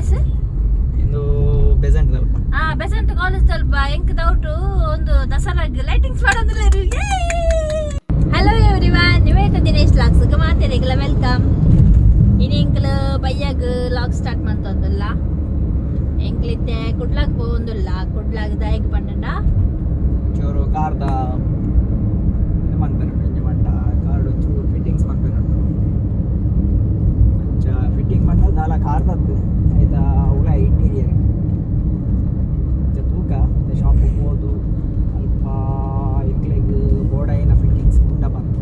Place? ಇಂದು Besant ದಲ್ಪ. ಆ Besant college ದಲ್ಪ. ಎಂಕ್ ಡೌಟ್, ಒಂದು ದಸರಾಗ್ ಲೈಟಿಂಗ್ಸ್ ಮಾಡೋದಿಲ್ಲ. Hello everyone, Niveta Dinesh vlogs ಮಾತೆರೆಗ್ಲ welcome. ಇನಿ ಎಂಕ್ಲ ಬಯ್ಯಾಗ್ ವ್ಲಾಗ್ ಸ್ಟಾರ್ಟ್ ಮಂತೊಂದುಲ್ಲ. ಎಂಕ್ಲಿತ್ತೆ ಕುಡ್ಲಾಗ್ ಪೋವೊಂದುಲ್ಲ. ಕುಡ್ಲಾಗ್ ದಾಯೆಗ್ ಪಂಡಂಡ ಚೂರು ಕಾರ್ದ ಇದು ಮನ್ಪೆರ್, ಎಂಜ ಪಂಡ, ಕಾರ್ಡ್ ಚೂರು ಫಿಟ್ಟಿಂಗ್ಸ್ ಮನ್ಪೆರ್ ಉಂಟು. ಅಂಚ ಫಿಟ್ಟಿಂಗ್ ಪಂಡ ದಾಲ ಕಾರ್ದದ್ದು ಐತ ಉಲ ಇಂಟೀರಿಯರ್. ಅಂಚ ತೂಕ ಶಾಪ್ ಪೋದು ಅಲ್ಪ ಎಂಕ್ಲೆಗ್ ಬೋಡಾಯಿನ ಫಿಟ್ಟಿಂಗ್ಸ್ ಉಂಡ ಬಂತು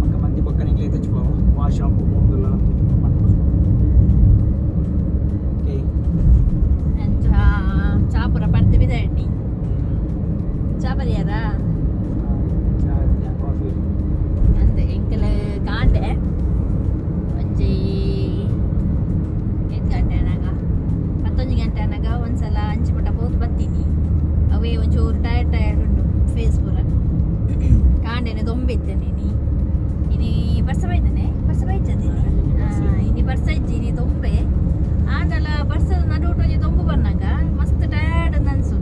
ಬೊಕ್ಕ ಮಂದಿ ಬೊಕ್ಕ ಎಂಕ್ಲೆಗ್ ತೆಚ್ಪೋ ವಾ ಶಾಪ್ ಪೋಂದುಲ್ಲ ಪನ್ಪ. ಓಕೆ. ಅಂಚ ಚಾಪುರ ಪರ್ತಿ ಬಿದಣ್ಣಿ ಚಾ ಪರಿಯಾರ. ಕಾಫಿ. ಅಂದ್, ಎಂಕಲ್ ಕಾಂಡೆ ಒಂಜಿ ಏತ್ ಗಂಟೆ ಅನಾಗ, 11 ಗಂಟೆ ಅನಾಗ ಒಂದ್ಸಲ ಅಂಚಿ ಮುಟ್ಟ ಪೋದು ಬತ್ತೀನಿ. ಅವೇ ಒಂಚೂರು ಟಯರ್ಡ್ ಟಯರ್ಡ್ ಉಂಟು ಫೇಸ್ ಪೂರ. ಕಾಂಡೆನೆ ದೊಂಬೆತ್ತೆ ನೀನಿ. ಇನಿ ಬರ್ಸ ಬೈದನೆ, ಬರ್ಸ ಬೈಜದೆ. ಇನಿ ಬರ್ಸ ಇಜ್ಜಿ, ಇನಿ ದೊಂಬೆ. ಆಂಡಲ ಬರ್ಸದ ನಡುಟು ಒಂಜಿ ದೊಂಬು ಬನ್ನಾಗ ಮಸ್ತ್ ಟಯರ್ಡ್ ಅನ್ಸು.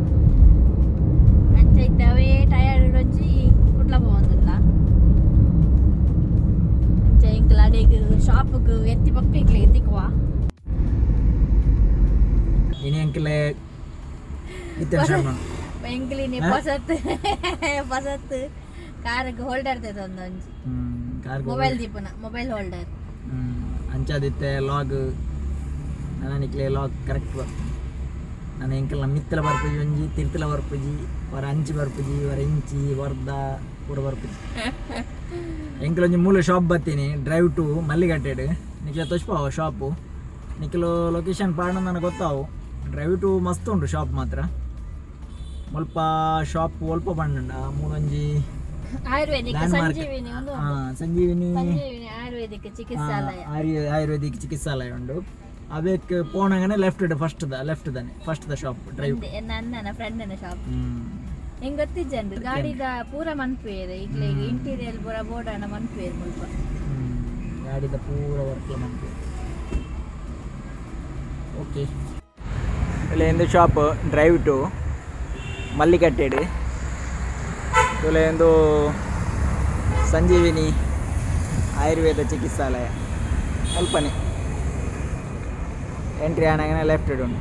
ಅಂಚ ಇತ್ತೆ ಅವೇ ಟಯರ್ಡ್ ಒಂಜಿ ಕುಡ್ಲ ಪೋವೊಂದುಲ್ಲ. ಅಂಚ ಎಂಕಲ್ ಅಡೆಗ್ ಶಾಪ್ಗ್ ಎತ್ತಿ ಬೊಕ್ಕ ಎಂಕ್ಲೆಗ್ ತಿಕ್ಕುವ. ಇನಿ ಎಂಕ್ಲೆ ಇತ್ತೆ ಶರ್ಮ. ಎಂಕ್ಲಿನಿ ಪೊಸತ್ ಪೊಸತ್ ಕಾರ್ಗ್ ಹೋಲ್ಡರ್ ಒಂಜಿ. ಕಾರ್ಗ್. ಮೊಬೈಲ್ ದೀಪುನ ಮೊಬೈಲ್ ಹೋಲ್ಡರ್. ಅಂಚಾದಿತ್ತೆ ವ್ಲಾಗ್ ನನ ನಿಕ್ಲೆ ವ್ಲಾಗ್ ಕರೆಕ್ಟ್ ಬರ್ಪುಂಡು. ನನ ಎಂಕಲ್ನ ಮಿತ್ತಲ ಬರ್ಪುಜಿ, ಒಂಜಿ ತಿರ್ತಲ ಬರ್ಪುಜಿ, ವರ ಅಂಚಿ ಬರ್ಪುಜಿ, ವರ ಇಂಚಿ ವರ್ದ ಪೂರ ಬರ್ಪುಜಿ. ಎಂಕಲ್ ಒಂಜಿ ಮೂಲ ಶಾಪ್ ಬತ್ತೀನಿ, ಡ್ರೈವ್ ಟು ಮಲ್ಲಿಗಟ್ಟೆಡ್. ನಿಕ್ಲೆ ತೋಚ್ಪಾವ ಶಾಪು. ನಿಕ್ಲು ಲೊಕೇಶನ್ ಪಾಡ ನನಗೆ ಗೊತ್ತಾವು. ಡ್ರೈವ್ ಟು ಮಸ್ತ್ ಉಂಟು ಶಾಪ್ ಮಾತ್ರ. ಮುಲ್ಪ ಶಾಪ್ ಒಲ್ಪ ಪಂಡ ಮೂಲೊಂಜಿ ಆಯುರ್ವೇದಿಕ್ ಲ್ಯಾಂಡ್ ಮಾರ್ಕ್. ಸಂಜೀವಿನಿ ಒಂದು. ಸಂಜೀವಿನಿ. ಸಂಜೀವಿನಿ ಆಯುರ್ವೇದಿಕ್ ಚಿಕಿತ್ಸಾಲಯ. ಆಯುರ್ವೇದಿಕ್ ಚಿಕಿತ್ಸಾಲಯ ಉಂಡು. ಅವೇಕ್ ಪೋಣಗನೆ ಲೆಫ್ಟ್, ಫಸ್ಟ್ the left ದಾನೆ ಫಸ್ಟ್ the shop drive. ಅಂದೆ, ನನ್ನ ಫ್ರೆಂಡ್ ಶಾಪ್. ಹೆಂಗ್ ಗೊತ್ತಿಜ್ಜಂಡು ಗಾಡಿದ ಪೂರ ಮನ್ಪುವೇರು. ಇಕ್ಲೆ ಇಂಟೀರಿಯರ್ ಪೂರ ಬೋರ್ಡ್ ಅನ್ನ ಮನ್ಪುವೇರು ಮುಲ್ಪ. ಗಾಡಿದ ಪೂರ ವರ್ಕ್ ಮನ್ಪು. ಓಕೆ, ಇಲ್ಲಿ ಎಂದು ಶಾಪ್ ಡ್ರೈವ್ ಟು ಮಲ್ಲಿಕಟ್ಟೆಡ್. ತುಲೆ ಒಂದು ಸಂಜೀವಿನಿ ಆಯುರ್ವೇದ ಚಿಕಿತ್ಸಾಲಯ. ಅಲ್ಪನೆ ಎಂಟ್ರಿ ಆನಾಗನೆ ಲೆಫ್ಟ್ ಉಂಟು.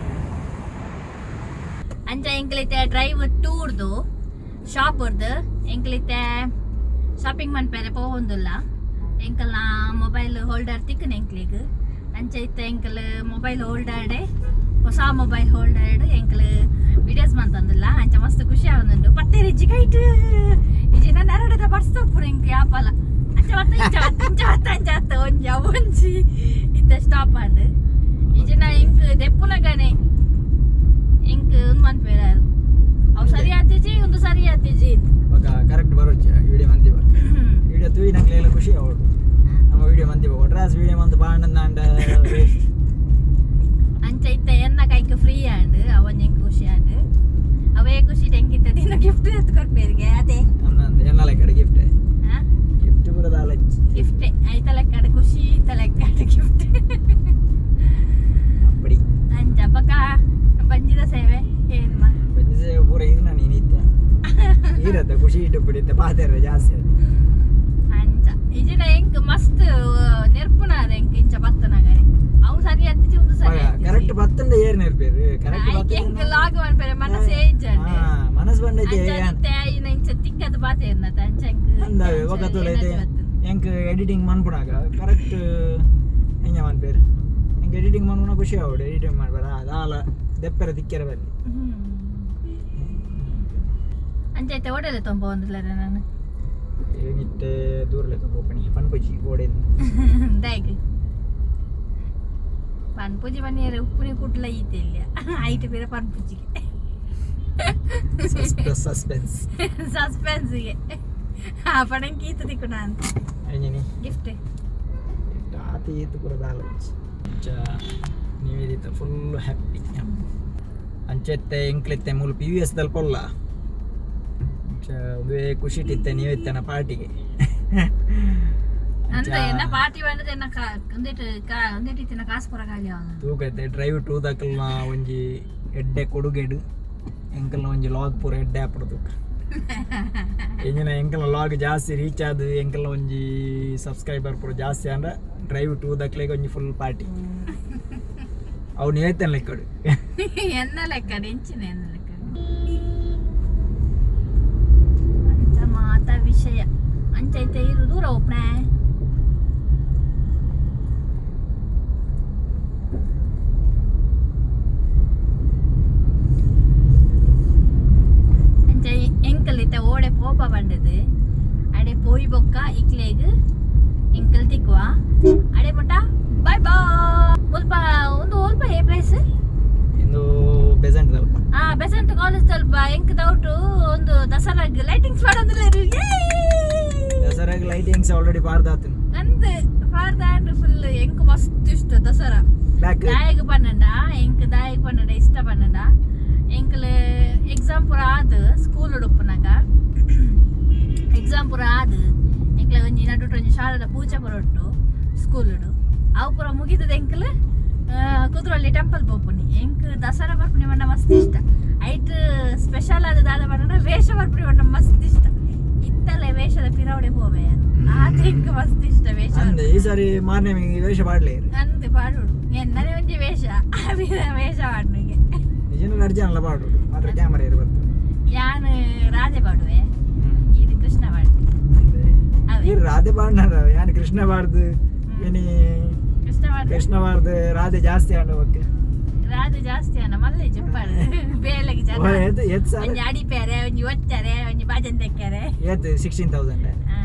ಅಂಚ ಎಂಕ್ಲಿತ್ತೆ ಡ್ರೈವ್ ಟೂರ್ದು ಶಾಪ್ ಉರ್ದು ಎಂಕ್ಲಿತ್ತೆ ಶಾಪಿಂಗ್ ಮನ್ಪೆರೆ ಪೋವೊಂದುಲ್ಲ. ಎಂಕಲ್ನ ಮೊಬೈಲ್ ಹೋಲ್ಡರ್ ತಿಕ್ಕನ ಎಂಕ್ಲಿಗ್. ಅಂಚ ಇತ್ತೆ ಎಂಕಲ್ ಮೊಬೈಲ್ ಹೋಲ್ಡರ್ಡೆ, ಹೊಸ ಮೊಬೈಲ್ ಹೋಲ್ಡರ್ ಎಂಕಲ್ ವಿಡಿಯೋಸ್ ಮಂತೊಂದುಲ್ಲ. ಅಂಚ ಮಸ್ತ್ ಖುಷಿ ಆವೊಂದುಂಡು. ಪತ್ತೇರಿಜ್ಜಿ ಕೈಟ್ ಇಜ್ಜಿ ನನ್ನ ಅರಡದ ಬರ್ಸ್ತಪ್ಪುಡು ಎಂಕ್ ಯಾಪಲ. ಅಂಚ ಬತ್ತ, ಇಂಚ ಬತ್ತ, ಇಂಚ ಬತ್ತ, ಅಂಚ ಬತ್ತ. ಒಂಜಿ ಅವೊಂಜಿ ಇತ್ತೆ ಸ್ಟಾಪ್ ಆಂಡ್. ಇಜ್ಜಿನ ಎಂಕ್ ದೆಪ್ಪುನಗನೆ ಎಂಕ್ ಉಂದು ಮನ್ಪೇರ. ಅವು ಸರಿ ಆತಿಜಿ, ಒಂದು ಸರಿ ಆತಿಜಿ. ఒక ಕರೆಕ್ಟ್ ಬರೋಚ್ಚ ವಿಡಿಯೋ ಮಂತಿ ಬರ್. ವಿಡಿಯೋ ತೂಯಿ ನಂಗೆ ಖುಷಿ ಆವಡು. ನಮ್ಮ ವಿಡಿಯೋ ಮಂತಿ ಬೋ ಡ್ರಾಸ್ ವಿಡಿಯೋ ಮಂತ್ ಪಾಂಡಂದಾಂಡ ವೇಸ್ಟ್. ಅಂಚ ಇತ್ತೆ ಎನ್ನ ಕೈಕ್ ಫ್ರೀ ಆಂಡ್. ಅವನ್ ಎಂಕ್ ಖುಷಿ ಆಂಡ್. ಅವೇ ಖುಷಿ ಎಂಕಿತ್ತ ದಿನ ಗಿಫ್ಟ್ ಎತ್ತು ಕೊರ್ಪೇರಿಗೆ ಅದೇ. ಎನ್ನ ಲೆಕ್ಕಡ ಗಿಫ್ಟ್? ಗಿಫ್ಟ್ ಪೂರ ದಾಲಚ್ಚಿ. ಗಿಫ್ಟ್ ಐತ ಲೆಕ್ಕಡ ಖುಷಿ ಇತ್ತ ಲೆಕ್ಕಡ ಗಿಫ್ಟ್. ಅಪ್ಪಡಿ. ಅಂಚ ಬಕ ಬಂಜಿದ ಸೇವೆ ಏನ್ಮ? ಬಂಜಿ ಸೇವೆ ಪೂರ ಇದು ನಾನು ಏನಿತ್ತೆ ಈರತ್ತ ಖುಷಿ ಇಟ್ಟು ಬಿಡಿತ್ತೆ ಪಾತೆರ ಜಾಸ್ತಿ. ಅಂಚ ಇಜಿನ ಎಂಕ್ ಮಸ್ತ್ ನೆರ್ಪುನಾರ ಎಂಕ್ ಇಂಚ ಬತ್ತನಗನೆ. ಅವು ಸರಿ ಅತ್ತಿಜಿ, ಒಂದು ಸರಿ. ಕರೆಕ್ಟ್ ಬತ್ತಂಡ ಏರ್ ನೆರ್ಪೇರು ಕರೆಕ್ಟ್. ಎಂಕ್ ಲಾಗ್ ಮನ್ಪೆರೆ ಮನಸ್ಸೇ ಇಜ್ಜಂಡ್. ಮನಸ್ ಬಂಡೈತೆ. ಅಂಚ ಅದಿತ್ತೆ ಇನ್ನ ಇಂಚ ತಿಕ್ಕದ ಬಾತೇರ್ನತ. ಅಂಚ ಎಂಕ್ ಅಂದಾವೆ ఒక ತೋಲೈತೆ. ಎಂಕ್ ಎಡಿಟಿಂಗ್ ಮನ್ಪುನಾಗ ಕರೆಕ್ಟ್ ಎಂಜ ಮನ್ಪೇರು. ಎಂಕ್ ಎಡಿಟಿಂಗ್ ಮನ್ಪುನ ಖುಷಿ ಆವಡು. ಎಡಿಟಿಂಗ್ ಮಾಡ್ಬಾರ ಅದಾಲ ದೆಪ್ಪರ ತಿಕ್ಕೆರ ಬಲ್ಲಿ. ಅಂಚೈತೆ ಓಡಲೆ ತೊಂಬ ಒಂದಿಲ್ಲ ನಾನು. ಏನಿತ್ತೆ ದೂರಲೆ ಪೋಪಣಿ ಪನ್ಪುಜಿ ಓಡೆ. ದಾಯ್ಗ್ ಪನ್ಪುಜಿ ಮನಿಯರೆ? ಉಪ್ಪುನಿ ಕುಡ್ಲ ಈತೆ ಇಲ್ಲ ಐಟ್ ಬೇರೆ ಪನ್ಪುಜಿಗೆ. ಸಸ್ಪೆನ್ಸ್. ಸಸ್ಪೆನ್ಸ್ಗೆ ಆ ಪಣಂಕಿ ಈತ ತಿಕ್ಕುನ ಅಂತ. ಎಂಜಿನಿ? ಗಿಫ್ಟ್. ಆತಿ ಈತ ಪೂರ ದಾಲಂಚ್. ಅಂಚ ನಿವೇದಿತ ಫುಲ್ ಹ್ಯಾಪಿ. ಅಂಚೆತ್ತೆ ಎಂಕ್ಲಿತ್ತೆ ಮೂಲು ಪಿ ವಿ ಎಸ್ ದಲ್ಪೊಲ್ಲ. ಅಂಚ ಉಂದುವೇ ಖುಷಿ ಇಟ್ಟಿತ್ತೆ ನೀವೆತ್ತನ ಪಾರ್ಟಿಗೆ. ಅಂದ ಎನ್ನ ಪಾರ್ಟಿ ಬಂದದ ಎನ್ನ ಒಂದಿಟ್ಟು ಒಂದಿಟ್ಟು ಇತ್ತಿನ ಕಾಸು ಪೂರ ಖಾಲಿ ಆವೊಂದು. ತೂಕೈತೆ ಡ್ರೈವ್ ಟೂ ದಕ್ಕಲ್ನ ಒಂಜಿ ಎಡ್ಡೆ ಕೊಡುಗೆಡು ಎಂಕಲ್ನ ಒಂಜಿ ಲಾಗ್ ಪೂರ ಎಡ್ಡೆ ಆಪುಡು ತೂಕ. ಎಂಜಿನ ಎಂಕಲ್ನ ಲಾಗ್ ಜಾಸ್ತಿ ರೀಚ್ ಆದ್ ಎಂಕಲ್ನ ಒಂಜಿ ಸಬ್ಸ್ಕ್ರೈಬರ್ ಪೂರ ಜಾಸ್ತಿ ಅಂಡ ಡ್ರೈವ್ ಟೂ ದಕ್ಲೆಗ್ ಒಂಜಿ ಫುಲ್ ಪಾರ್ಟಿ ಅವು ನೇತನ್ ಲೆಕ್ಕಡು. ಎನ್ನ ಲೆಕ್ಕ ಎಂಚಿನ ಎನ್ನ ಲೆಕ್ಕ ಅಂಚ ಮಾತ ವಿಷಯ ಅಂಚೈತೆ ಇರು ದೂರ ಒಪ್ನೆ. ಅಂಚ ಎಂಕಲ್ ಇತ್ತೆ ಓಡೆ ಪೋಪ ಬಂಡದು ಅಡೆ ಪೋಯಿ ಬೊಕ್ಕ ಇಕ್ಲೇಗ್ ಎಂಕಲ್ ತಿಕ್ಕುವ ಅಡೆ ಮಟ್ಟ ಬಾಯ್ ಬಾಯ್. ಮುಲ್ಪ ಒಂದು ಒಲ್ಪ ಏ ಪ್ಲೇಸ್? ಇಂದು ಬೆಸೆಂಟ್ ದಲ್ಪ. ಆ ಬೆಸೆಂಟ್ ಕಾಲೇಜ್ ಸ್ವಲ್ಪ ಎಂಕ್ ಡೌಟ್ ಒಂದು ದಸರಾಗ್ ಲೈಟಿಂಗ್ಸ್ ಮಾಡೋದಿಲ್ಲ. ದಸರಾಗ್ ಲೈಟಿಂಗ್ಸ್ ಆಲ್ರೆಡಿ ಪಾರ್ದಾತನ್. ಅಂದ್ ಫಾರ್ದಾಂಡ್ ಫುಲ್ ಎಂಕ್ ಮಸ್ತ್ ಇಷ್ಟ ದಸರಾ. ಬ್ಯಾಕ್ ದಾಯಗ್ ಪನ್ನಂಡ ಎಂಕ್ ದಾಯಗ್ ಪನ್ನಂಡ ಇಷ್ಟ ಪನ್ನಂಡ ಎಂಕ್ಲ ಎಕ್ಸಾಮ್ ಪೂರ ಆದ್ ಸ್ಕೂಲ್ ಉಡುಪುನಾಗ ಎಕ್ಸಾಮ್ ಪೂರ ಆದ್ ಎಂಕ್ಲ ಒಂಜಿ ನಡುಟು ಒಂಜಿ ಶಾಲೆದ ಪೂಜೆ ಪೂರ ಉಂಟು ಸ್ಕೂಲುಡು. ಅವು ಪೂರ ಮುಗಿತದ ಎಂಕ್ಲ ಕುದ್ರೋಳಿ ಟೆಂಪಲ್ ಪೋಪುನಿ. ಎಂಕ್ ದಸರಾ ಬರ್ಪುನಿ ಪಂಡ ಮಸ್ತ್ ಇಷ್ಟ. ಐಟ್ ಸ್ಪೆಷಲ್ ಆದ ದಾದ ಪಂಡ ವೇಷ ಬರ್ಪುನಿ ಪಂಡ ಮಸ್ತ್ ಇಷ್ಟ. ಇತ್ತಲೆ ವೇಷದ ಪಿರವಡೆ ಪೋವೆ ಆತ ಎಂಕ್ ಮಸ್ತ್ ಇಷ್ಟ ವೇಷ. ಅಂದ್ ಈ ಸಾರಿ ಮಾರನೇ ವೇಷ ಪಾಡ್ಲೆ. ಅಂದ್ ಪಾಡೋಡು ಎನ್ನನೆ ಒಂಜಿ ವೇಷ ವೇಷ ಪಾಡ್ನಿಗೆ. ನಿಜನ ಅರ್ಜನಲ್ಲ ಪಾಡು ಮಾತ್ರ ಕ್ಯಾಮರಾ ಇರು ಬರ್ತದೆ. ಯಾನ್ ರಾಧೆ ಪಾಡುವೆ, ಇದು ಕೃಷ್ಣ ಪಾಡು. ಅವೇ. ಈ ರಾಧೆ ಪಾಡ್ನಾರ ಯಾನ್ ಕೃಷ್ಣ ಪಾಡ್ದು ಇನಿ. ಕೃಷ್ಣ ಪಾಡು. ಕೃಷ್ಣ ಪಾಡ್ದು ರಾಧೆ ಜಾಸ್ತಿ ಆಂಡ ಓಕೆ. ರಾಧೆ ಜಾಸ್ತಿ ಅನ್ನ ಮಲ್ಲೆ ಜಪ್ಪಾಡು ಬೇಲೆಗೆ ಜನ. ಏತ್ ಏತ್ ಸಾರ? ಒಂಜಿ ಅಡಿಪೇರೆ ಒಂಜಿ ಒತ್ತಾರೆ ಒಂಜಿ ಬಾಜನ್ ತೆಕ್ಕರೆ. ಏತ್ 16,000?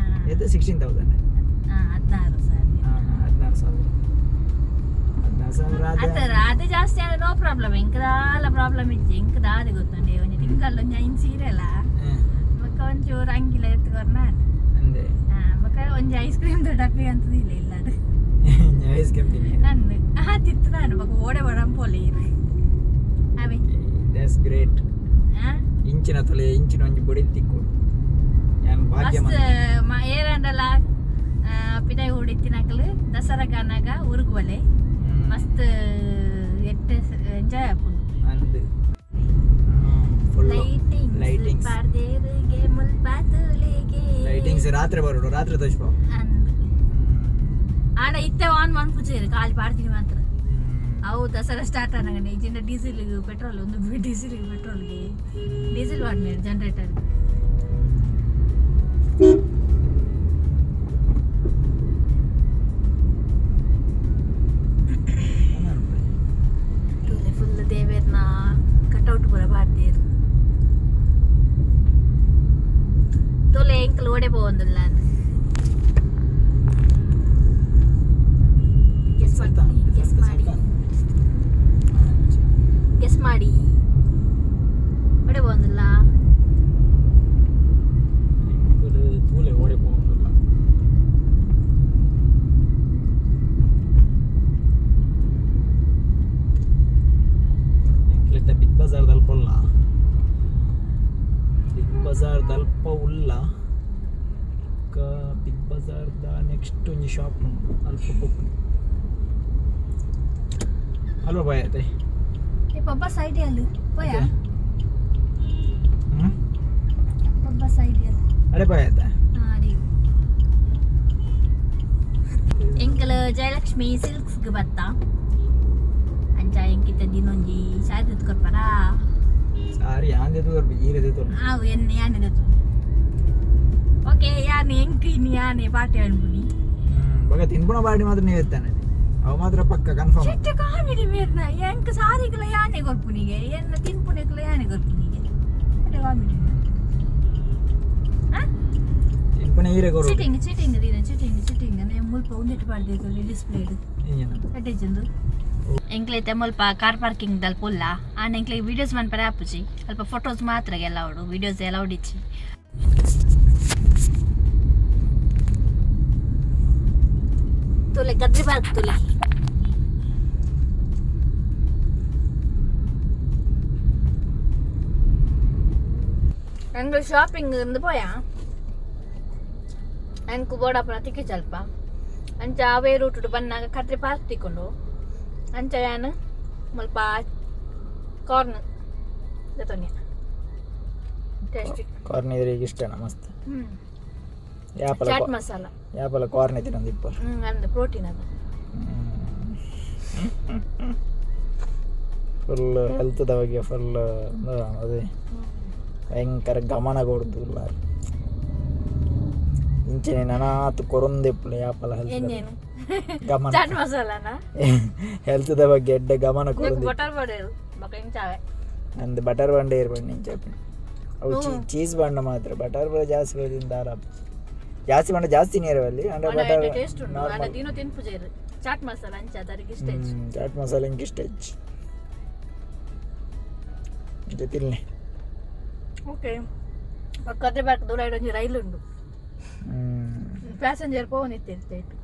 ಏತ್ 16,000? 16,000. 16,000, 16,000 ರಾಧೆ. ಅತ್ತ ರಾಧೆ ಜಾಸ್ತಿ ಆದ್ರೆ ನೋ ಪ್ರಾಬ್ಲಮ್. ಎಂಕದಾಲ ಪ್ರಾಬ್ಲಮ್ ಇಜ್ಜಿ. ಎಂಕದಾದೆ ಗೊತ್ತುಂಡೆ ಒಂಜಿ ತಿಂಗಲ್ ಒಂಜಿ ಐನ್ ಸೀರೆ ಅಲ್ಲ ಬೊಕ್ಕ ಒಂಚೂರು ಅಂಗಿಲ ಎತ್ತುಕೊರ್ನ. ಅಂದೆ. ಬೊಕ್ಕ ಒಂಜಿ ಐಸ್ ಕ್ರೀಮ್ ಡಬ್ಬಿ ಅಂತದ ಇಲ್ಲ ಇಲ್ಲ ಅದು. ಐಸ್ ಕ್ರೀಮ್ ತಿನ್ನಿ. ನಂದು ಆ ತಿತ್ತು ನಾನು ಬೊಕ್ಕ ಓಡೆ ಬಡಂ ಪೋಲೆ ಇರು ಅವೇ. That's great. ಆ? ಇಂಚಿನ ತೊಲೆ ಇಂಚಿನ ಒಂಜಿ ಬೊಡಿ ತಿಕ್ಕೋಡು ಯಾನ್ ಭಾಗ್ಯ. ಮಸ್ತ್ ಏರಂಡಲ ಪಿದಾಯಿ ಹೊಡಿತಿನಕಲು ದಸರಾ ಗಾನಾಗ ಉರುಗುವಲೆ ಮಸ್ತ್ ಎಟ್ಟೆ ಎಂಜಾಯ್ ಆಪುಂಡು. ಅಂದ್ ಫುಲ್ ಲೈಟಿಂಗ್ಸ್ ಲೈಟಿಂಗ್ಸ್ ಪಾರ್ದೇರಿಗೆ ಮುಲ್ಪ ತುಲಿಗೆ. ಲೈಟಿಂಗ್ಸ್ ರಾತ್ರಿ ಬರೋಡು ರಾತ್ರಿ ತೋಚ್ಪ. ಅಂದ್ ಆಡ ಇತ್ತೆ ಆನ್ ಮನ್ಪುಜೇರು ಖಾಲಿ ಪಾಡ್ತೀನಿ ಮಾತ್ರ. ಅವು ದಸರಾ ಸ್ಟಾರ್ಟ್ ಆನಾಗ ಇಜಿಂದ ಡೀಸೆಲ್ ಪೆಟ್ರೋಲ್ ಒಂದು ಡೀಸೆಲ್ ಪೆಟ್ರೋಲ್ಗೆ ಡೀಸೆಲ್ ವಾಡ್ನೇರು ಜನರೇಟರ್. ಫುಲ್ ದೇವೇರ್ನ ಕಟೌಟ್ ಪೂರ ಪಾಡ್ದೇರು ತೋಲೆ ಎಂಕಲ್ ಓಡೆ ಪೋವೊಂದುಲ್ಲ ಅಂದ್ ಗೆಸ್ ಮಾಡಿ ಗೆಸ್ ಮಾಡಿ ಗೆಸ್ ಮಾಡಿ ಓಡೆ ಪೋವೊಂದುಲ್ಲ. ತೂಲೆ ಓಡೆ ಪೋವೊಂದುಲ್ಲ. ಎಂಕ್ಲೆತ್ತ ಬಿಗ್ ಬಜಾರ್ ದಲ್ಪ ಉಲ್ಲ, ಬಿಗ್ ಬಜಾರ್ ದಲ್ಪ ಉಲ್ಲ. ಬಿಗ್ ಬಜಾರ್ the next ಒಂಜಿ ಶಾಪ್ ಉಂಡು ಅಲ್ಪ ಪೋಪುನಿ ಅಲ್ಪ ಬಾಯ್. ಏ ಪಬ್ಬ ಸೈಡ್ ಅಲ್ಲಿ ಪೋಯಾ? ಹ್ಮ್. ಪಬ್ಬ ಸೈಡ್ ಅಲ್ಲಿ. ಅಡೆ ಬಾಯ್ ಆಯ್ತಾ? ಅಡಿ ಎಂಕಲ್ ಜಯಲಕ್ಷ್ಮಿ ಸಿಲ್ಕ್ಸ್ಗೆ ಬತ್ತ ಅಂಚ ಎಂಕಿತ್ತ ದಿನೊಂಜಿ ಸಾರಿ ಕೊರ್ಪರಾ? ಸಾರಿ ಆಂದೆ ತೋರ್ಪಿ ಈರದೆ ತೋರ್ಪಿ. ಆವು ಎನ್ನ ಯಾನೆ ಓಕೆ ಯಾನೆ ಎಂಕ್ ಇನ್ನು ಯಾನೆ ಪಾರ್ಟಿ ಅನ್ಪುನಿ. ಬಗ ತಿನ್ಪುಣ ಬಾಡಿ ಮಾತ್ರ ನೀವು ಎತ್ತಾನೆ ಅವು ಮಾತ್ರ ಪಕ್ಕ ಕನ್ಫರ್ಮ್. ಚಿಟ್ಟ ಕಾಮಿಡಿ ಮೇರ್ನ ಎಂಕ್ ಸಾರಿಗಳ ಯಾನೆ ಕೊರ್ಪುನಿಗೆ ಎನ್ನ ತಿನ್ಪುನಿಗಳ ಯಾನೆ ಕೊರ್ಪುನಿಗೆ ಕಾಮಿಡಿ. ತಿನ್ಪುಣ ಈರೆ ಕೊರು. ಚೀಟಿಂಗ್ ಚೀಟಿಂಗ್ ದೀನ ಚೀಟಿಂಗ್ ಚೀಟಿಂಗ್ ನೇ ಮುಲ್ಪ ಒಂದಿಟ್ಟು ಪಾಡ್ದಿತ್ತು ಡಿಸ್ಪ್ಲೇಡ್. ಇಂಜಿನ. ಅಡ್ಡಿಜಂದು ಎಂಕ್ಲೈತೆ ಮುಲ್ಪ ಕಾರ್ ಪಾರ್ಕಿಂಗ್ ದಲ್ಪ ಉಲ್ಲ ಆಂಡ್ ಎಂಕ್ಲೆಗ್ ವೀಡಿಯೋಸ್ ಮನ್ಪರೆ ಆಪುಜಿ. ಅಲ್ಪ ಫೋಟೋಸ್ ಮಾತ್ರ ಅಲೌಡ್, ವೀಡಿಯೋಸ್ ಅಲೌಡ್ ಇಜ್ಜಿ. ತುಲೆ ಗದ್ರಿ ಪಾರ್ಕ್ ತುಲೆ. ಎಂಕ್ಲು ಶಾಪಿಂಗ್ ಇಂದು ಪೋಯಾ ಎಂಕ್ ಬೋಡಪ್ಪನ ತಿಕ್ಕಿ ಸ್ವಲ್ಪ. ಅಂಚ ಅವೇ ರೂಟ್ ಬನ್ನಾಗ ಕತ್ರಿ ಪಾರ್ಕ್ ತಿಕ್ಕೊಂಡು ಅಂಚ ಯಾನ್ ಮುಲ್ಪ ಕಾರ್ನ್ ದೆತೊನ್ಯ ಟೇಸ್ಟಿ. ಕಾರ್ನ್ ಇದ್ರಿಗೆ ಇಷ್ಟನಾ ಮಸ್ತ್? ಯಾಪಲ? ಚಾಟ್ ಮಸಾಲ. ಯಾಪಲ ಕಾರ್ನ್ ತಿನ್ನೊಂದು ಇಪ್ಪರ್. ಅಂದ್ ಪ್ರೋಟೀನ್ ಅದು. ಫುಲ್ ಹೆಲ್ತ್ದ ಬಗ್ಗೆ ಫುಲ್ ಅದೇ ಭಯಂಕರ ಗಮನ ಕೊಡ್ದುಲ್ಲ. ಇಂಚಿನ ನನಾತ್ ಕೊರೊಂದಿಪ್ಪುಲೆ ಯಾಪಲ ಹೆಲ್ತ್. ಎಂಜೇನು? ಗಮನ. ಚಾಟ್ ಮಸಾಲಾನ? ಹೆಲ್ತ್ದ ಬಗ್ಗೆ ಎಡ್ಡೆ ಗಮನ ಕೊರೊಂದು. ಬಟರ್ ಬಡೇರು ಬೊಕ ಇಂಚಾವೆ. ಅಂದ್ ಬಟರ್ ಬಂಡೆ ಇರ್ಬಂಡು ಇಂಚ ಅವು ಚೀಸ್ ಬಂಡ ಮಾತ್ರ. ಬಟರ್ ಬರ ಜಾಸ್ತಿ ಬೈದಿನ ದಾರ ಜಾಸ್ತಿ ಬಂಡ ಜಾಸ್ತಿ ನೀರವಲ್ಲಿ ಅಂದ್ರೆ ಬಟರ್. ಟೇಸ್ಟ್ ಉಂಡು, ಆಂಡ ದಿನೋ ತಿನ್ಪುಜೇರು. ಚಾಟ್ ಮಸಾಲ ಅಂಚ ಅದರಿಗೆ ಇಷ್ಟ ಹೆಚ್ಚು. ಚಾಟ್ ಮಸಾಲ ಇಂಕ ಇಷ್ಟ ಹೆಚ್ಚು ಇಂಚ ತಿನ್ಲೆ. ಓಕೆ, ಕದ್ರೆ ಬಾಕ್ ದೂರ ಒಂಜಿ ರೈಲ್ ಉಂಡು. ಪ್ಯಾಸೆಂಜರ್ ಪೋವೊಂದಿತ್ತಿರ್ತೈತೆ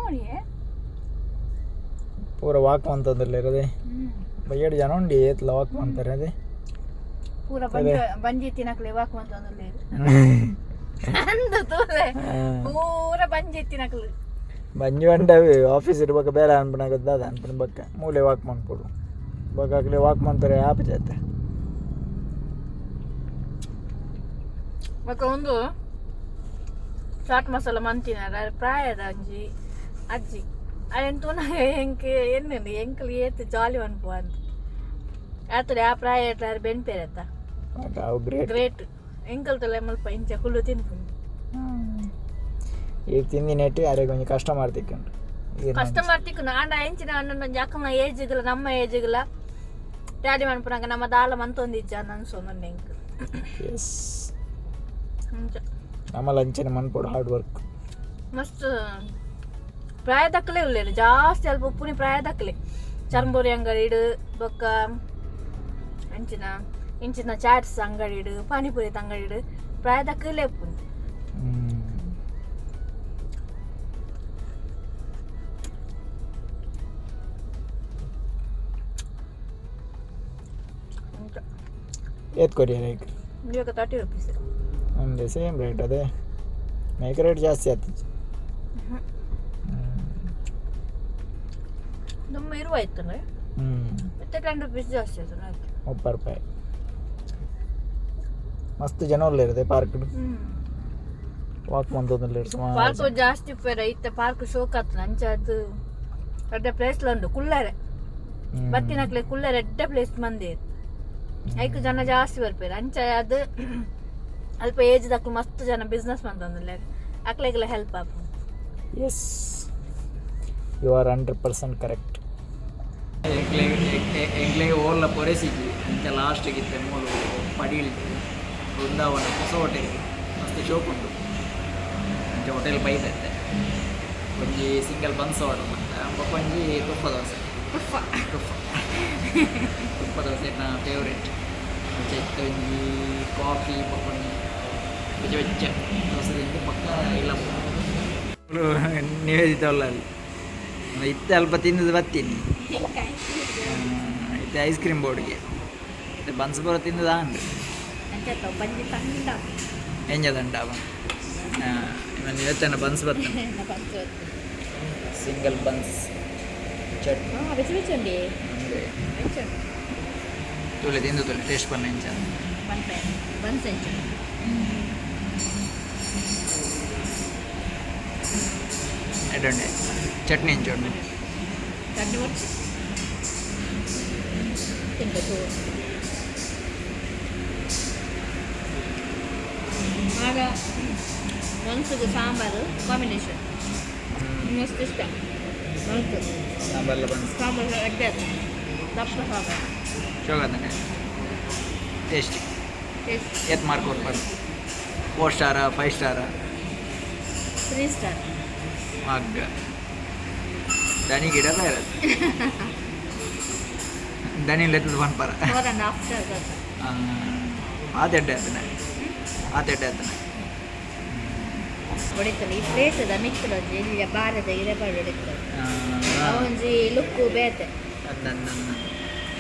ಓಣಿಯೇ. ಪೂರ ವಾಕ್ ಮಂತಂದ್ರಲ್ಲ ಇರೋದೆ. ಬಯ್ಯಡ್ ಜನ ಉಂಡಿ ಏತ್ಲ ವಾಕ್ ಮಾಡ್ತಾರೆ ಅದೇ. ಪೂರ ಬಂಜಿ ಬಂಜಿ ತಿನ್ನಕ್ಲೆ ವಾಕ್ ಮಂತೊಂದುಲ್ಲೆರ್ ಅಂದು ತೂಲೆ. ಪೂರ ಬಂಜಿ ತಿನ್ನಕ್ಲು. ಬಂಜಿ ಬಂಡವಿ ಆಫೀಸ್ ಇರ್ಬೇಕ ಬೇರೆ ಅನ್ಪಣ ದಾದ ಅನ್ಪಣ ಬಕ್ಕ ಮೂಲೆ ವಾಕ್ ಮನ್ಪೊಡು ಬೊಕ್ಕ ಅಕ್ಲೆ ವಾಕ್ ಮಾಡ್ತಾರೆ ಆಪ್ ಜಾತೆ. ಬೊಕ ಒಂದು ಚಾಟ್ ಮಸಾಲ ಮಂತಿನ ಪ್ರಾಯದ ಒಂಜಿ ಅಜ್ಜಿ ಅಯನ್ ತೂನಗ ಎಂಕ್ ಎನ್ನುಂಡು ಎಂಕಲ್ ಏತ್ ಜಾಲಿ ಮನ್ಪುವ ಅಂತ ಆತಡೆ. ಆ ಪ್ರಾಯ ಎಟ್ಲಾರ್ ಬೆನ್ಪೇರತ್ತ. ಅವು ಗ್ರೇಟ್. ಗ್ರೇಟ್. ಎಂಕಲ್ ತಲೆ ಮಲ್ಪ ಇಂಚ ಕುಲ್ಲು ತಿನ್ಪುಂಡು. ಈಗ ತಿಂದಿನೆಟ್ ಅರೆಗ್ ಒಂಜಿ ಕಸ್ಟಮರ್ ತಿಕ್ಕುಂಡು. ಕಸ್ಟಮರ್ ತಿಕ್ಕುನು, ಆಂಡ ಎಂಚಿನ ಒಂಜಿ ಅಕ್ಕನ ಏಜ್ಗ್ಲ ನಮ್ಮ ಏಜ್ಗ್ಲ ಡ್ಯಾಡಿ ಮನ್ಪುನಾಗ ನಮ್ಮ ದಾಲ ಮಂತೊಂದಿಜ್ಜ ಅನ್ಸೊಂದುಂಡು ಎಂಕ್. ಎಸ್. ಅಂಚ. ನಮ್ಮಲ ಅಂಚನೆ ಮನ್ಪೊಡು ಹಾರ್ಡ್ ವರ್ಕ್. ಮಸ್ತ್ ಪ್ರಾಯದಕ್ಕಲೇ ಉಲ್ಲೆರ್ ಜಾಸ್ತಿ. ಅಲ್ಪ ಉಪ್ಪುನಿ ಪ್ರಾಯದಕ್ಕಲೆ. ಚರ್ಂಬೂರಿ ಅಂಗಡಿಡ್ ಬೊಕ್ಕ ಅಂಚಿನ ಇಂಚಿನ ಚಾಟ್ಸ್ ಅಂಗಡಿಡ್, ಪಾನಿಪುರಿ ಅಂಗಡಿಡ್ ಪ್ರಾಯದಕ್ಕಲೇ ಉಪ್ಪುನಿ. ಅಂಚ. ಏತ್ ಕೊರಿಯರ್ ಐಕ್? ಇವಾಗ 30 ರುಪೀಸ್. ಒಂದೇ ಸೇಮ್ ರೇಟ್ ಅದೇ. ಮೇಕ್ ರೇಟ್ ಜಾಸ್ತಿ ಆತಿಜಿ. ನಮ್ಮ ಇರುವ ಆಯ್ತು ಮತ್ತೆ 10 ರುಪೀಸ್ ಜಾಸ್ತಿ ಆಯ್ತು ಆಯ್ತು. 30 ರೂಪಾಯಿ. ಮಸ್ತ್ ಜನ ಉಲ್ಲೆರ್ ಪಾರ್ಕ್ ವಾಕ್ ಮಂತೊಂದುಲ್ಲೆರ್ ಸುಮಾರು. ಪಾರ್ಕ್ ಜಾಸ್ತಿ ಉಪ್ಪೆರ ಇತ್ತೆ. ಪಾರ್ಕ್ ಶೋಕ್ ಆತನ ಅಂಚ. ಅದು ಎಡ್ಡೆ ಪ್ಲೇಸ್ ಉಂಡು ಕುಲ್ಲರೆ. ಬತ್ತಿನಕ್ಲೆ ಕುಲ್ಲರೆ ಎಡ್ಡೆ ಪ್ಲೇಸ್ ಮಂದಿ. ಐಕ್ ಜನ ಜಾಸ್ತಿ ಬರ್ಪೇರು. ಅಂಚ ಅದು ಅಲ್ಪ ಏಜ್ ದಕ್ಲು ಮಸ್ತ್ ಜನ ಬಿಸ್ನೆಸ್ ಮಂತೊಂದುಲ್ಲೆರ್, ಅಕ್ಲೆಗೆಲ್ಲ ಹೆಲ್ಪ್ ಆಪುಂಡು. Yes, you are 100% correct. ಎಂಕ್ಲೆಗ್ ಓಲ್ಲ ಪೊರೆಸಿಜಿ. ಅಂಚ ಲಾಸ್ಟಿಗೆ ಇತ್ತೆ ಮೂಲು ಪಡೀಲ್ಡ್ ವೃಂದಾವನ ಹೊಸ ಹೋಟೆಲ್ ಮಸ್ತ್ ಶೋಕ್ ಉಂಡು. ಅಂಚ ಹೋಟೆಲ್ ಬೈದತ್ತೆ ಒಂಜಿ ಸಿಂಗಲ್ ಬನ್ಸ್ ಆರ್ಡರ್ ಮಂತ, ಬೊಕ್ಕ ಒಂಜಿ ತುಪ್ಪ ದೋಸೆ. ತುಪ್ಪ. ತುಪ್ಪ ತುಪ್ಪ ದೋಸೆ ಎನ್ನ ಫೇವ್ರೇಟ್. ಅಂಚ ಇತ್ತೆ ಒಂಜಿ ಕಾಫಿ ಬೊಕ್ಕ ಒಂಜಿ ಬೆಚ್ಚ ಬೆಚ್ಚ ದೋಸೆ ತಿಂದು ಬೊಕ್ಕ ಇಲ್ಲ ನಿವೇದಿತ ಉಳ್ಳಲ್ಲಿ. ಇತ್ತೆ ಅಲ್ಪ ತಿಂದದ್ದು ಬತ್ತೀನಿ. ಇತ್ತೆ ಐಸ್ ಕ್ರೀಮ್ ಬೋರ್ಡ್ಗೆ ಇತ್ತೆ ಬನ್ಸ್ ಪೂರ ತಿಂದದ ಅಂಡ್. ಅಂಚ ಬಂಜಿ ತಂಡ. ಎಂಜದಂಡ ಇವನ್ ಇವತ್ತನ ಬನ್ಸ್ ಬರ್ತೇನೆ. Single buns chutney. ಹಾಂ, ಬೆಚ್ಚ ಬೆಚ್ಚ ಉಂಡಿ. ಅಂದ್ರೆ ಬೆಚ್ಚ ಉಂಡು. ತುಲೆ ತಿಂದು ತುಲೆ ಟೇಸ್ಟ್ ಪನ್ನ ಇಂಚ. ಬನ್ಪೆ ಬನ್ಸ್ ಎಂಚ? ಎಡ್ಡೆ ಚಟ್ನಿ ಇಂಚ ಉಂಡು. ಚಟ್ನಿ ಮುಚ್ಚಿ ತಿನ್ಬೇಕು. ಆಗ ಮನ್ಸಿಗೆ ಸಾಂಬಾರು ಕಾಂಬಿನೇಷನ್ ಮಸ್ತ್ ಇಷ್ಟ ಮನ್ಸು. ಸಾಂಬಾರ್ಲ ಬನ್ಸ್. ಸಾಂಬಾರು ಎಡ್ಡೆ ಅದು ದಪ್ಪ ಸಾಂಬಾರು. ಶೋಗದನೆ ಟೇಸ್ಟಿ. ಟೇಸ್ಟ್. ಏತ್ ಮಾರ್ಕ್ ಕೊಡ್ಪಾಡು? ಫೋರ್ ಸ್ಟಾರ, ಫೈವ್ ಸ್ಟಾರ? 3 ಸ್ಟಾರ್. ಮಗ್ಗ ದನಿ ಗಿಡ ಬೇರೆ ದನಿ ಲೆತ್ತದ ಪನ್ಪರ. 4.5 ಸ್ಟಾರ್. ಆತ ಎಡ್ಡೆ ಆತನ, ಆತ ಎಡ್ಡೆ ಆತನ. ಹೊಡಿತಾರೆ ಈ ಪ್ಲೇಸ್ ಅದ ಮಿಕ್ಕದ ಒಂಜಿ ಇಲ್ಲಿ ಬಾರದ ಇರೆ ಬಾರ ಹೊಡಿತಾರೆ. ಅವೊಂಜಿ ಲುಕ್ಕು ಬೇತೆ.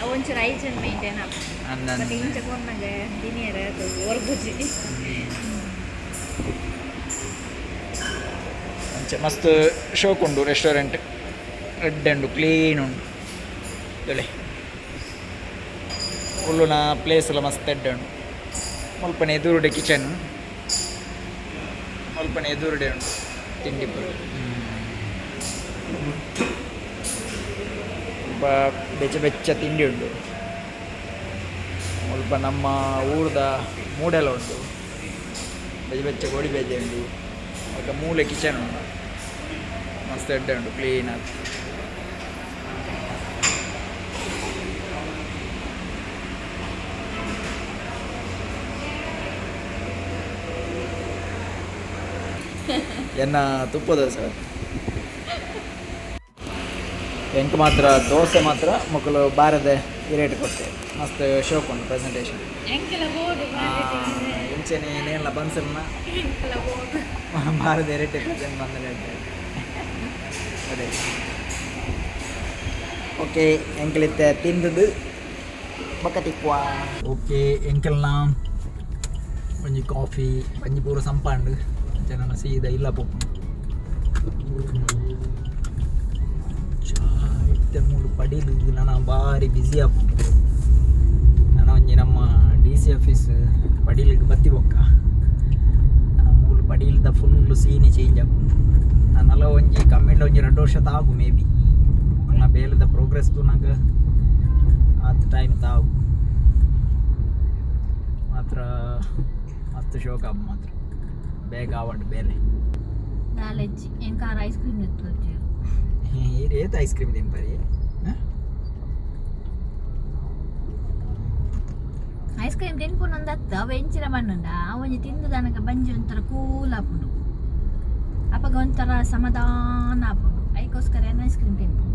ಅವೊಂಚೂರು ಹೈಜೀನ್ ಮೇಂಟೈನ್ ಆಗ್ತದೆ. ಮತ್ತೆ ಇಂಚ ಕೊನ್ನಾಗ ತಿನಿಯರ ಹೊರ್ಗುಜಿ. ಅಂಚೆ ಮಸ್ತ್ ಶೋಕ್ ಉಂಡು ರೆಸ್ಟೋರೆಂಟ್ ರೆಡ್ ಉಂಡು ಕ್ಲೀನ್ ಉಂಡು ತೊಲೆ ಉಲ್ಲುನ ಪ್ಲೇಸ್ ಎಲ್ಲ ಮಸ್ತ್ ಎಡ್ಡೆ ಉಂಡು. ಮುಲ್ಪನೆ ಎದುರುಡೆ ಕಿಚನ್, ಮುಲ್ಪನೆ ಎದುರುಡೆ ಉಂಡು ತಿಂಡಿ ಪೂರ. ಮುಲ್ಪ ಬೆಚ್ಚ ಬೆಚ್ಚ ತಿಂಡಿ ಉಂಡು. ಮುಲ್ಪ ನಮ್ಮ ಊರ್ದ ಮೂಡೆಲ ಉಂಡು, ಬೆಚ್ಚ ಬೆಚ್ಚ ಗೋಡಿ ಬೇಜೆ ಉಂಡು. ಬೊಕ್ಕ ಮೂಲೆ ಕಿಚನ್ ಉಂಡು, ಮಸ್ತ್ ಎಡ್ಡೆ ಉಂಡು ಕ್ಲೀನ್ ಆದ್. ಎನ್ನ ತುಪ್ಪ ದೋಸೆ ಎಂಕ್ ಮಾತ್ರ ದೋಸೆ ಮಾತ್ರ ಮೊಕುಲು ಬಾರದ ರೇಟ್ ಕೊಟ್ಟೆ ಮಸ್ತ್ ಶೋಕ್ ಉಂಡು ಪ್ರೆಸೆಂಟೇಷನ್. ಇಂಚೆನೆ ನೇರ್ಲ ಬನ್ಸಲ್ನ ಬಾರದ ರೇಟ್ ಬಂದ. ಅದೇ ಓಕೆ, ಎಂಕಲಿತ್ತೆ ತಿಂದದ್ದು ಬೊಕ್ಕ ತಿಕ್ವಾ. ಓಕೆ, ಎಂಕಲ್ನ ಒಂಜಿ ಕಾಫಿ ಒಂಜಿ ಪೂರ ಸಂಪಾಂಡು ಜನ ಸೀದಾ ಇಲ್ಲ ಪೋಪುಂಡು. ಇತ್ತೆ ಮೂಲು ಪಡೀಲು ನನ ಬಾರಿ ಬ್ಯುಸಿ ಆಪುಂಡು. ನನ ಒಂಜಿ ನಮ್ಮ ಡಿ ಸಿ ಆಫೀಸ್ ಪಡೀಲಿಗೆ ಬತ್ತಿ ಬೊಕ್ಕ ನನ್ನ ಮೂಲು ಪಡೀಲ್ದ ಫುಲ್ ಸೀನೆ ಚೇಂಜ್ ಆಪುಂಡು. ನನ್ನಲ ಒಂಜಿ ಕಮ್ಮಿಡ್ಲ ಒಂಜಿ 2 ವರ್ಷ ತಾಗು ಮೇ ಬಿ. ನಾ ಬೇಲೆದ ಪ್ರೋಗ್ರೆಸ್ ತೂನಗ ಆತ್ ಟೈಮ್ ತಾವು ಮಾತ್ರ. ಮಸ್ತ್ ಶೋಕ್ ಆಪು ಮಾತ್ರ, ಬೇಗ ಆವಡ್ ಬೇಲೆ. ನಾಲೆಜ್ ಎಂಕಾರ ಐಸ್ ಕ್ರೀಮ್ ಇತ್ತು. ಏತ್ ಐಸ್ ಕ್ರೀಮ್ ತಿನ್ಪರಿ? ಐಸ್ ಕ್ರೀಮ್ ತಿನ್ಪುನೊಂದತ್ತು ಅವು ಎಂಚಿನ ಬಣ್ಣುಂಡ ಒಂಜಿ ತಿಂದು ದನಕ ಬಂಜಿ ಒಂಥರ ಕೂಲ್ ಆಪುಂಡು, ಅಪಗ ಒಂಥರ ಸಮಾಧಾನ ಆಪುಂಡು. ಐಕೋಸ್ಕರ ಐಸ್ ಕ್ರೀಮ್ ತಿನ್ಪು.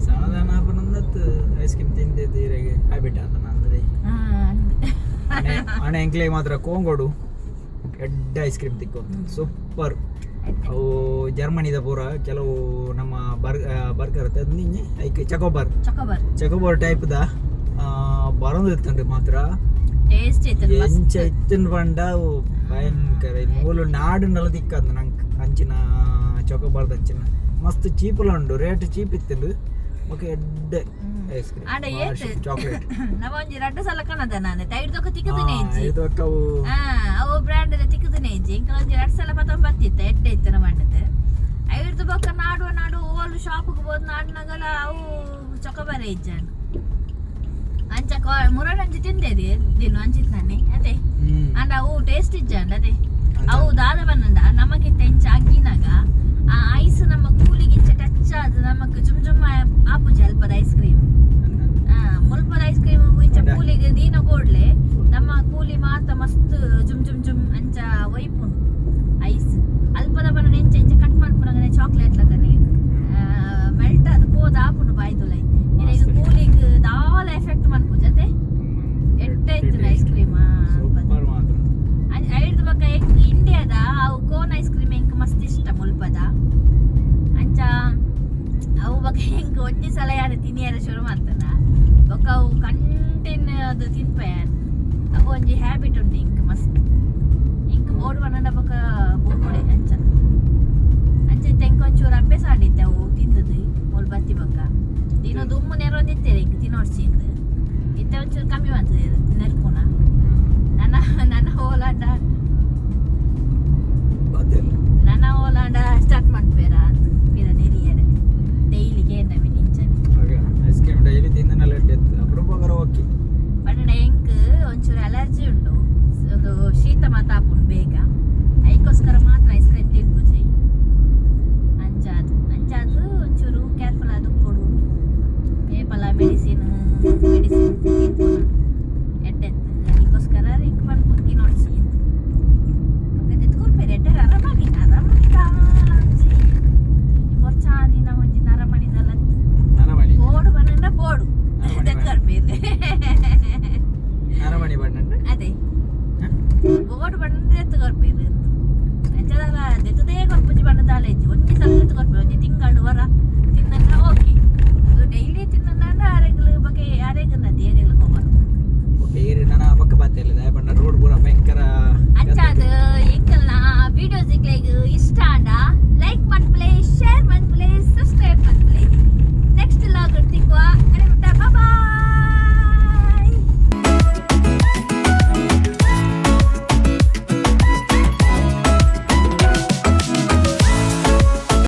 ಸಮಾಧಾನ ಆಪುನೊಂದತ್ತು ಐಸ್ ಕ್ರೀಮ್ ತಿಂದಿದ್ದು ಇರೆಗೆ ಹ್ಯಾಬಿಟ್ ಆತ ನಂದದೆ. ಅಣೆ ಎಂಕ್ಲೆ ಮಾತ್ರ ಕೋಂಗೋಡು ಎಡ್ಡೆ ಐಸ್ ಕ್ರೀಮ್ ತಿಕ್ಕೊಂದು ಸೂಪರ್. ಅವು ಜರ್ಮನಿದ ಪೂರ ಕೆಲವು ನಮ್ಮ ಬರ್ಗರ್ ನಿಂಜಿ ಐಕ್ ಚಕೋಬಾರ್. ಚಕೋಬಾರ್. ಚಕೋಬಾರ್ ಟೈಪ್ದ ಬರೋದು ಇತ್ತುಂಡು ಮಾತ್ರ. ಟೇಸ್ಟ್ ಇತ್ತು. ಎಂಚ ಇತ್ತುಂಡು ಪಂಡ ಅವು ಭಯಂಕರ. ಮೂಲು ನಾಡುಂಡಲ ತಿಕ್ಕಂದು ನಂಗೆ ಅಂಚಿನ ಚಕೋಬಾರ್ದ ಅಂಚಿನ. ಮಸ್ತ್ ಚೀಪುಲ ಉಂಡು, ರೇಟ್ ಚೀಪ್ ಇತ್ತುಂಡು. ಓಕೆ, ಎಡ್ಡೆ ಐಸ್ ಆಂಡ ಏತ್? Cream chocolate. ನವ ಒಂಜಿ ರಡ್ಡು ಸಲ ಕಣದ ನಾನು ಟೈಟ್ ದೊಕ್ಕ ತಿಕ್ಕುದನೆ ಇಜ್ಜಿ. ಇದು ಅವು. ಅವು ಬ್ರ್ಯಾಂಡ್ ತಿಕ್ಕುದನೆ ಇಜ್ಜಿ. ಇಂಕ ಒಂಜಿ ರಡ್ಡು ಸಲ ಪತೊಂದು ಬತ್ತಿತ್ತ, ಎಡ್ಡೆ ಇತ್ತು ಮಂಡತೆ. ಐಡ್ದು ಬೊಕ್ಕ ನಾಡುವ ನಾಡು ಓಲು ಶಾಪ್ಗೆ ಹೋದ್ ನಾಡಿನಾಗಲ ಅವು ಚೊಕೊಬಾರೆ ಇಜ್ಜಾನು. ಅಂಚ ಮುರಡಂಜಿ ತಿಂದೇದಿ ದಿನ ಅಂಚಿತ್ ನಾನೆ ಅದೇ. ಅಂಡ ಅವು ಟೇಸ್ಟ್ ಇಜ್ಜಾಂಡ ಅದೇ. ಅವು ದಾದ ಬನ್ನಂಡ ನಮಗಿಂತ ಇಂಚ ಅಗ್ಗಿನಾಗ ಆ ಐಸ್ ನಮ್ಮ ಕೂಲಿಗೆ ಇಂಚ ಟಚ್ ಆದ್ ನಮಕ್ ಜುಮ್ ಜುಮ್ ಆಪುಜಿ ಅಲ್ಪದ ಐಸ್ ಕ್ರೀಮ್. ಮುಲ್ಪದ ಐಸ್ ಕ್ರೀಮ್ ಇಂಚ ಕೂಲಿಗೆ ದೀನ ಕೂಡ್ಲೆ ನಮ್ಮ ಕೂಲಿ ಮಾತ ಮಸ್ತ್ ಜುಮ್ ಜುಮ್ ಜುಮ್ ಅಂಚ ಒಯ್ಪುಂಡು ಐಸ್. ಅಲ್ಪದ ಬನ್ನ ಇಂಚ ಇಂಚ ಕಟ್ ಮಾಡ್ಪುನಗನೆ ಚಾಕ್ಲೇಟ್ ಲಗನೆ ಮೆಲ್ಟ್ ಅದು ಪೋದ ಆಪುಂಡು ಬಾಯ್ದುಲೈ. ಇರೆಗ್ ಕೂಲಿಗ್ ದಾಲ ಎಫೆಕ್ಟ್ ಮನ್ಪುಜ ಅತೆ. ಎಡ್ಡೆ ಇತ್ತು ಐಸ್ ಕ್ರೀಮ್. ಸೂಪರ್ ಮಾತ್ರ. ಐಡ್ದು ಬೊಕ್ಕ ಎಂಕ್ ಇಂಡಿಯಾದ ಅವು ಕೋನ್ ಐಸ್ ಕ್ರೀಮ್ ಎಂಕ್ ಮಸ್ತ್ ಇಷ್ಟ ಮುಲ್ಪದ. ಅಂಚ ಅವು ಬೊಕ್ಕ ಎಂಕ್ ಒಂಜಿ ಸಲ ಯಾರು ತಿನಿಯರ ಶುರು ಮಾಡ್ತದ ಬೊಕ್ಕ ಅವು ಕಂಟಿನ್ಯೂ ಅದು ತಿನ್ಪೆ. ಅವು ಒಂಜಿ ಹ್ಯಾಬಿಟ್ ಉಂಟು ಎಂಕ್ ಮಸ್ತ್. ಎಂಕ್ ಬೋರ್ಡ್ ಬನ್ನಡ ಬೊಕ್ಕ ಬೋರ್ಡೆ ಅಂಚ ಅಂಚ ಇತ್ತೆ ಎಂಕ್ ಒಂಚೂರು ಅಭ್ಯಾಸ ಆಡಿತ್ತೆ ಅವು ತಿಂದದು. ಮೂಲು ಬತ್ತಿ ಬೊಕ್ಕ ದಿನ ದುಮ್ಮು ನೆರೊಂದಿತ್ತೇನೆ ಎಂಕ್ ತಿನ್ನೋಡ್ಸಿಂದು. ಇತ್ತೆ ಒಂಚೂರು ಕಮ್ಮಿ ಬಂತದೆ ನೆರ್ಪುನ. ನನ್ನ ನನ್ನ ಹೋಲಾಂಡ ಗೊತ್ತಿಲ್ಲ. ನನ್ನ ಹೋಲಾಂಡ ಸ್ಟಾರ್ಟ್.